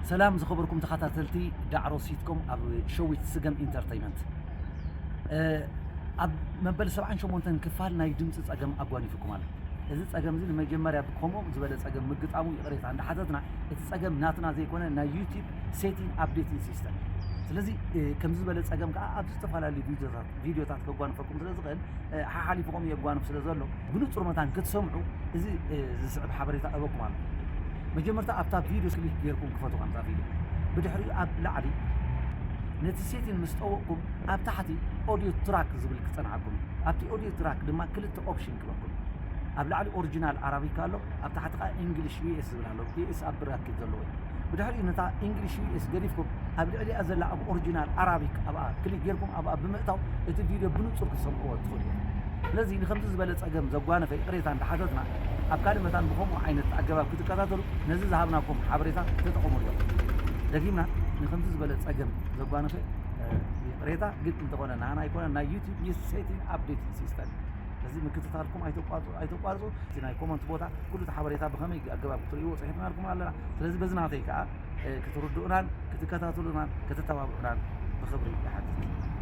ሰላም ዝኸበርኩም ተኸታተልቲ ዳዕሮ ሲትኮም ኣብ ሸዊት ስገም ኢንተርተይመንት። ኣብ መበል ሰብዓን ሸሞንተን ክፋል ናይ ድምፂ ፀገም ኣጓኒፉኩም ኣሎ። እዚ ፀገም እዚ ንመጀመርያ ብከምኡ ዝበለ ፀገም ምግጣሙ ይቕሬታ እንዳሓተትና፣ እቲ ፀገም ናትና ዘይኮነ ናይ ዩቲብ ሴቲንግ ኣፕዴቲንግ ሲስተም። ስለዚ ከምዚ ዝበለ ፀገም ከዓ ኣብ ዝተፈላለዩ ቪዲዮታት ከጓንፈኩም ስለ ዝኽእል ሓሓሊፉኹም የጓንፍ ስለ ዘሎ ብንፁር መታን ክትሰምዑ እዚ ዝስዕብ ሓበሬታ እበኩም ኣሎ። መጀመርታ ኣብታ ቪዲዮ ክሊክ ጌርኩም ክፈቱ ከምዛ ቪዲዮ። ብድሕሪኡ ኣብ ላዕሊ ነቲ ሴቲን ምስ ጠወቕኩም ኣብ ታሕቲ ኦዲዮ ትራክ ዝብል ክፀንዓኩም እዩ። ኣብቲ ኦዲዮ ትራክ ድማ ክልተ ኦፕሽን ክበኩም። ኣብ ላዕሊ ኦሪጂናል ኣራቢክ ኣሎ፣ ኣብ ታሕቲ ከዓ ኢንግሊሽ ዩኤስ ዝብል ኣሎ። ዩኤስ ኣብ ብራኬት ዘለዎ እዩ። ብድሕሪኡ ነታ ኢንግሊሽ ዩኤስ ገዲፍኩም ኣብ ልዕሊኣ ዘላ ኣብ ኦሪጂናል ኣራቢክ ኣብኣ ክሊክ ጌርኩም ኣብኣ ብምእታው እቲ ቪድዮ ብንጹር ክትሰምዕዎ ትኽእሉ ኢኹም። ስለዚ ንከምዚ ዝበለ ጸገም ዘጓነፈ ይቕሬታ እንዳሓተትና ኣብ ካልእ መታን ብኸምኡ ዓይነት ኣገባብ ክትከታተሉ ነዚ ዝሃብናኩም ሓበሬታ ተጠቐሙሉ። ደጊምና ንከምዚ ዝበለ ጸገም ዘጓነፈ ይቕሬታ ግን እንተኾነ ናና ኣይኮነ ናይ ዩቲብ ሴቲንግ ኣፕዴቲንግ ሲስተም። ስለዚ ምክትታልኩም ኣይተቋርጹ ኣይተቋርጹ። እቲ ናይ ኮመንት ቦታ ኩሉ እቲ ሓበሬታ ብኸመይ ኣገባብ ክትርእይዎ ጽሒፍናልኩም ኣለና። ስለዚ በዚ ናተይ ከዓ ክትርድኡናን ክትከታተሉናን ክትተባብዑናን ብኽብሪ ይሓትት።